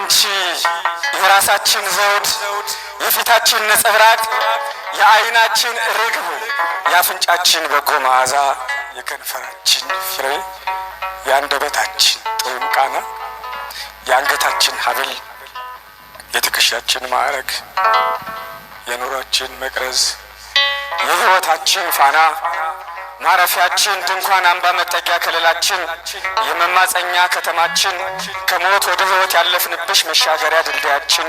አንቺ የራሳችን ዘውድ፣ የፊታችን ነጸብራቅ፣ የዓይናችን ርግብ፣ የአፍንጫችን በጎ መዓዛ፣ የከንፈራችን ፍሬ፣ የአንደበታችን ጥዑም ቃና፣ የአንገታችን ሐብል፣ የትከሻችን ማዕረግ፣ የኑሯችን መቅረዝ፣ የሕይወታችን ፋና፣ ማረፊያችን ድንኳን አምባ መጠጊያ ከለላችን፣ የመማፀኛ ከተማችን፣ ከሞት ወደ ሕይወት ያለፍንብሽ መሻገሪያ ድልድያችን፣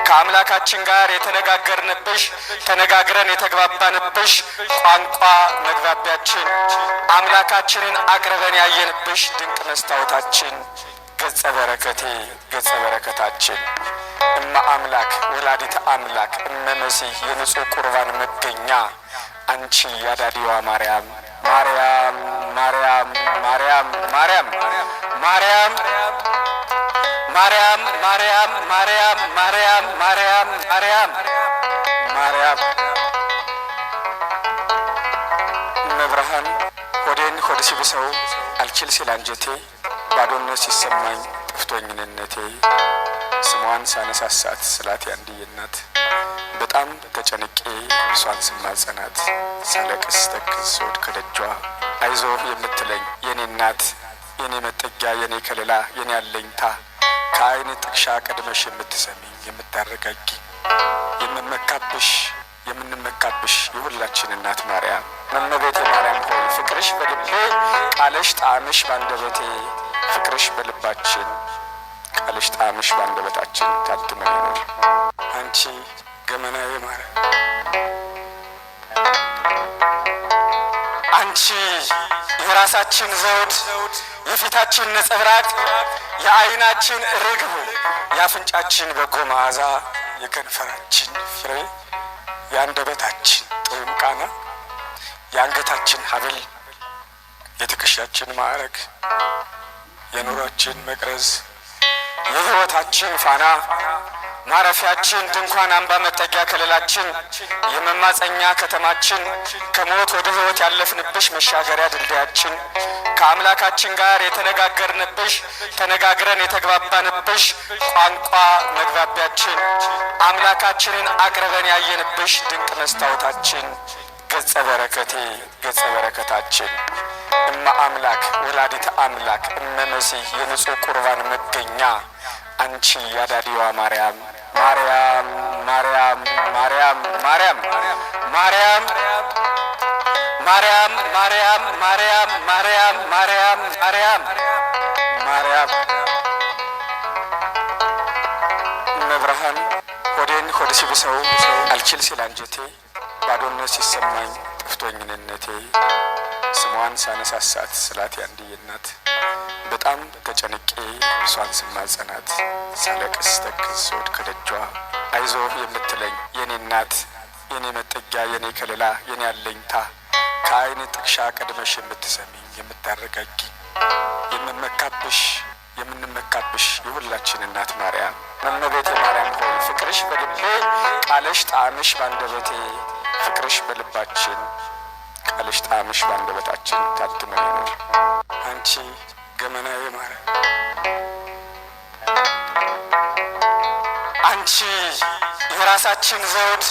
ከአምላካችን ጋር የተነጋገርንብሽ ተነጋግረን የተግባባንብሽ ቋንቋ መግባቢያችን፣ አምላካችንን አቅርበን ያየንብሽ ድንቅ መስታወታችን፣ ገጸ በረከቴ ገጸ በረከታችን፣ እመ አምላክ ወላዲተ አምላክ እመ መሲሕ የንጹሕ ቁርባን መገኛ አንቺ ያዳዲዋ ማርያም ማርያም ማርያም ማርያም ማርያም ማርያም ማርያም ማርያም ማርያም ማርያም ማርያም ማርያም ማርያም። እመብርሃን ሆዴን ሆድ ሲብሰው አልችል ሲል አንጀቴ፣ ባዶነት ሲሰማኝ ጠፍቶኝ እኔነቴ፣ ስሟን ሳነሳሳት ስላት ያንድዬ እናት፣ በጣም ተጨንቄ እርሷን ስማጸናት፣ ሳለቅስ ተክዝ ስወድ ከደጇ አይዞህ የምትለኝ የኔ እናት፣ የኔ መጠጊያ፣ የኔ ከለላ፣ የኔ አለኝታ፣ ከዓይን ጥቅሻ ቀድመሽ የምትሰሚኝ የምታረጋጊ፣ የምመካብሽ የምንመካብሽ የሁላችን እናት ማርያም፣ እመቤቴ ማርያም ሆይ ፍቅርሽ በልቤ ቃልሽ ጣዕምሽ ባንደበቴ፣ ፍቅርሽ በልባችን ቃልሽ ጣዕምሽ ባንደበታችን ታትሞ ይኖር። አንቺ ገመናዬ ማርያም፣ አንቺ የራሳችን ዘውድ፣ የፊታችን ነጸብራቅ፣ የዓይናችን ርግብ፣ የአፍንጫችን በጎ መዓዛ፣ የከንፈራችን ፍሬ፣ የአንደበታችን ጥዑም ቃና፣ የአንገታችን ሐብል፣ የትከሻችን ማዕረግ፣ የኑሯችን መቅረዝ፣ የሕይወታችን ፋና፣ ማረፊያችን ድንኳን አምባ መጠጊያ ከለላችን፣ የመማፀኛ ከተማችን፣ ከሞት ወደ ሕይወት ያለፍንብሽ መሻገሪያ ድልድያችን፣ ከአምላካችን ጋር የተነጋገርንብሽ ተነጋግረን የተግባባንብሽ ቋንቋ መግባቢያችን፣ አምላካችንን አቅርበን ያየንብሽ ድንቅ መስታወታችን፣ ገጸ በረከቴ ገጸ በረከታችን፣ እመ አምላክ ወላዲተ አምላክ እመ መሲሕ የንጹሕ ቁርባን መገኛ አንቺ ያዳዲዋ ማርያም ማርያም ማርያም ማርያም ማርያም ማርያም ማርያም ማርያም ማርያም ማርያም ማርያም ማርያም ማርያም። እመብርሃን ሆዴን ሆድ ሲብሰው አልችል ሲል አንጀቴ፣ ባዶነት ሲሰማኝ ጠፍቶኝ እኔነቴ፣ ስሟን ሳነሳሳት ስላት ያንድዬ እናት፣ በጣም ተጨንቄ እርሷን ስማጸናት፣ ሳለቅስ ተክዝ ስወድ ከደጇ አይዞህ የምትለኝ የኔ እናት፣ የኔ መጠጊያ፣ የኔ ከለላ፣ የኔ አለኝታ፣ ከዓይን ጥቅሻ ቀድመሽ የምትሰሚኝ የምታረጋጊ፣ የምመካብሽ የምንመካብሽ የሁላችን እናት ማርያም፣ እመቤቴ ማርያም ሆይ ፍቅርሽ በልቤ ቃልሽ ጣዕምሽ ባንደበቴ፣ ፍቅርሽ በልባችን ቃልሽ ጣዕምሽ ባንደበታችን ታትሞ ይኖር። አንቺ ገመናዬ ማርያም፣ አንቺ የራሳችን ዘውድ፣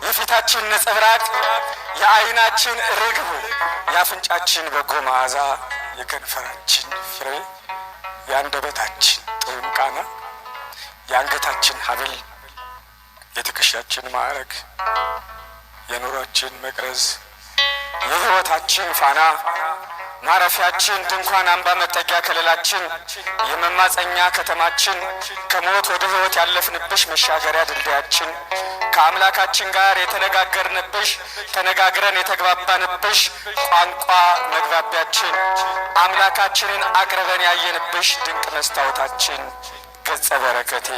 የፊታችን ነጸብራቅ፣ የዓይናችን ርግብ፣ የአፍንጫችን በጎ መዓዛ፣ የከንፈራችን ፍሬ፣ የአንደበታችን ጥዑም ቃና፣ የአንገታችን ሐብል፣ የትከሻችን ማዕረግ፣ የኑሯችን መቅረዝ፣ የሕይወታችን ፋና፣ ማረፊያችን ድንኳን አምባ መጠጊያ ከለላችን፣ የመማፀኛ ከተማችን፣ ከሞት ወደ ሕይወት ያለፍንብሽ መሻገሪያ ድልድያችን፣ ከአምላካችን ጋር የተነጋገርንብሽ ተነጋግረን የተግባባንብሽ ቋንቋ መግባቢያችን፣ አምላካችንን አቅርበን ያየንብሽ ድንቅ መስታወታችን፣ ገጸ በረከቴ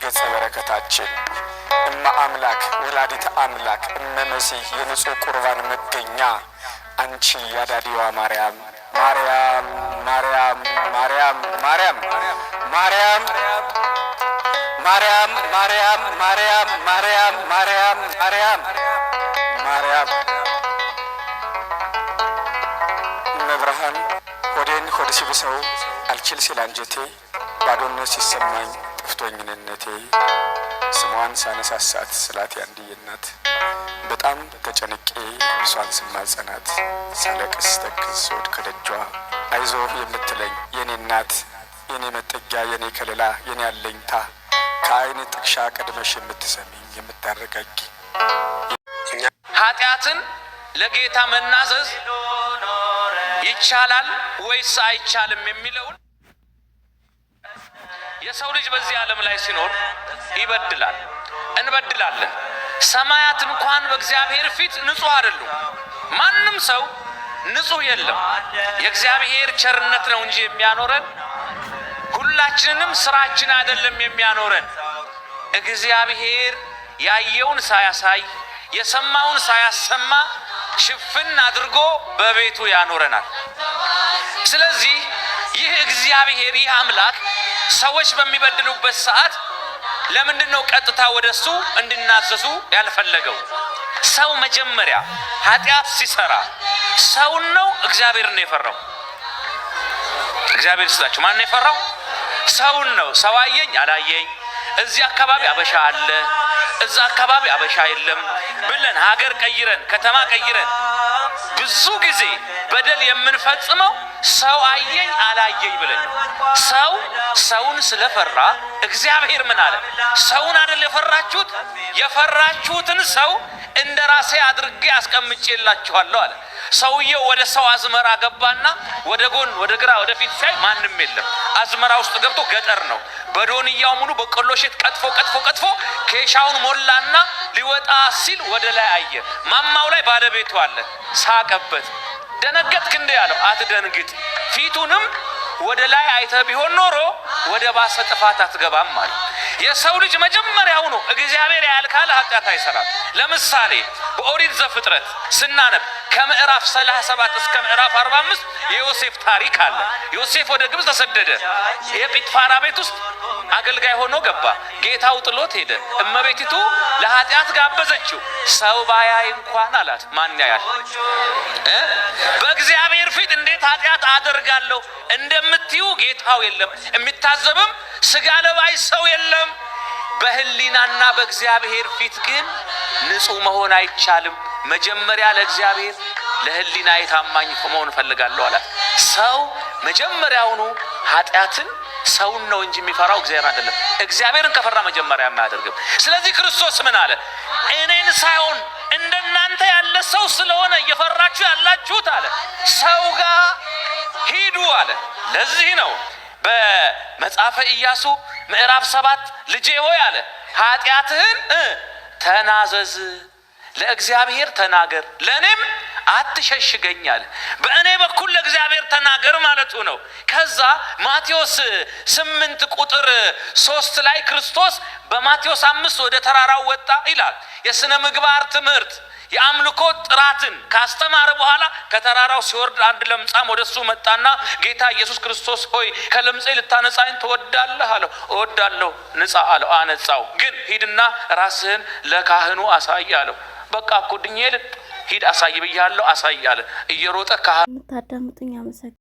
ገጸ በረከታችን፣ እመ አምላክ ወላዲተ አምላክ እመ መሲሕ የንጹሕ ቁርባን መገኛ አንቺ ያዳዲዋ ማርያም ማርያም ማርያም ማርያም ማርያም ማርያም ማርያም ማርያም ማርያም ማርያም ማርያም ማርያም ማርያም። እመብርሃን ሆዴን ሆድ ሲብሰው አልችል ሲል አንጀቴ፣ ባዶነት ሲሰማኝ ጠፍቶኝ ጠፍቶኝ እኔነቴ ስሟን ሳነሳሳት ስላት ያንድዬ እናት በጣም ተጨንቄ እርሷን ስማጸናት ሳለቅስ ተክዝ ስወድቅ ከደጇ አይዞህ የምትለኝ የኔ እናት፣ የኔ መጠጊያ፣ የኔ ከለላ፣ የኔ አለኝታ፣ ከአይን ጥቅሻ ቀድመሽ የምትሰሚኝ፣ የምታረጋጊ። ኃጢአትን ለጌታ መናዘዝ ይቻላል ወይስ አይቻልም የሚለውን፣ የሰው ልጅ በዚህ ዓለም ላይ ሲኖር ይበድላል፣ እንበድላለን። ሰማያት እንኳን በእግዚአብሔር ፊት ንጹሕ አይደሉም። ማንም ሰው ንጹሕ የለም። የእግዚአብሔር ቸርነት ነው እንጂ የሚያኖረን ሁላችንንም ስራችን አይደለም የሚያኖረን። እግዚአብሔር ያየውን ሳያሳይ፣ የሰማውን ሳያሰማ ሽፍን አድርጎ በቤቱ ያኖረናል። ስለዚህ ይህ እግዚአብሔር፣ ይህ አምላክ ሰዎች በሚበድሉበት ሰዓት ለምንድን ነው ቀጥታ ወደ እሱ እንዲናዘዙ ያልፈለገው? ሰው መጀመሪያ ኃጢአት ሲሰራ ሰውን ነው እግዚአብሔርን ነው የፈራው? እግዚአብሔር ይስጣችሁ። ማን ነው የፈራው? ሰውን ነው። ሰው አየኝ አላየኝ፣ እዚህ አካባቢ አበሻ አለ፣ እዛ አካባቢ አበሻ የለም ብለን ሀገር ቀይረን፣ ከተማ ቀይረን ብዙ ጊዜ በደል የምንፈጽመው ሰው አየኝ አላየኝ ብለን ነው። ሰው ሰውን ስለፈራ እግዚአብሔር ምን አለ? ሰውን አይደል የፈራችሁት? የፈራችሁትን ሰው እንደ ራሴ አድርጌ አስቀምጬላችኋለሁ አለ። ሰውየው ወደ ሰው አዝመራ ገባና ወደ ጎን፣ ወደ ግራ፣ ወደ ፊት ሲያይ ማንም የለም። አዝመራ ውስጥ ገብቶ፣ ገጠር ነው። በዶንያው ሙሉ በቆሎ እሸት ቀጥፎ ቀጥፎ ቀጥፎ ኬሻውን ሞላና ሊወጣ ሲል ወደ ላይ አየ። ማማው ላይ ባለቤቱ አለ። ሳቀበት። ደነገጥክ እንዴ አለው። አትደንግጥ። ፊቱንም ወደ ላይ አይተህ ቢሆን ኖሮ ወደ ባሰ ጥፋት አትገባም አለ። የሰው ልጅ መጀመሪያውኑ እግዚአብሔር ያያል ካለ ኃጢአት አይሰራም። ለምሳሌ በኦሪት ዘፍጥረት ስናነብ ከምዕራፍ 37 እስከ ምዕራፍ 45 የዮሴፍ ታሪክ አለ። ዮሴፍ ወደ ግብፅ ተሰደደ። የጲጥፋራ ቤት ውስጥ አገልጋይ ሆኖ ገባ። ጌታው ጥሎት ሄደ። እመቤቲቱ ለኃጢአት ጋበዘችው። ሰው ባያይ እንኳን አላት። ማን ያያል? በእግዚአብሔር ፊት እንዴት ኃጢአት አደርጋለሁ እንደምትዩ ጌታው የለም፣ የሚታዘብም ስጋ ለባሽ ሰው የለም። በህሊናና በእግዚአብሔር ፊት ግን ንጹሕ መሆን አይቻልም። መጀመሪያ ለእግዚአብሔር ለህሊና የታማኝ መሆን እፈልጋለሁ አላት። ሰው መጀመሪያውኑ ኃጢአትን ሰውን ነው እንጂ የሚፈራው እግዚአብሔር አይደለም። እግዚአብሔርን ከፈራ መጀመሪያ የማያደርግም። ስለዚህ ክርስቶስ ምን አለ? እኔን ሳይሆን እንደናንተ ያለ ሰው ስለሆነ እየፈራችሁ ያላችሁት አለ። ሰው ጋር ሂዱ አለ። ለዚህ ነው በመጽሐፈ ኢያሱ ምዕራፍ 7 ልጄ ሆይ አለ፣ ኃጢአትህን ተናዘዝ፣ ለእግዚአብሔር ተናገር፣ ለእኔም አትሸሽገኝ አለ። በእኔ በኩል ለእግዚአብሔር ተናገር ማለቱ ነው። ከዛ ማቴዎስ 8 ቁጥር 3 ላይ ክርስቶስ በማቴዎስ 5 ወደ ተራራው ወጣ ይላል። የሥነ ምግባር ትምህርት፣ የአምልኮ ጥራትን ካስተማረ በኋላ ከተራራው ሲወርድ አንድ ለምጻም ወደ እሱ መጣና ጌታ ኢየሱስ ክርስቶስ ሆይ፣ ከለምጼ ልታነጻኝ ትወዳለህ አለው። እወዳለሁ፣ ንጻ አለው። አነጻው። ግን ሂድና ራስህን ለካህኑ አሳይ አለው። በቃ እኮ ድኜ ሂድ አሳይ ብያለሁ፣ አሳይ አለ። እየሮጠ ካህኑ የምታዳምጡኝ አመሰግናለሁ።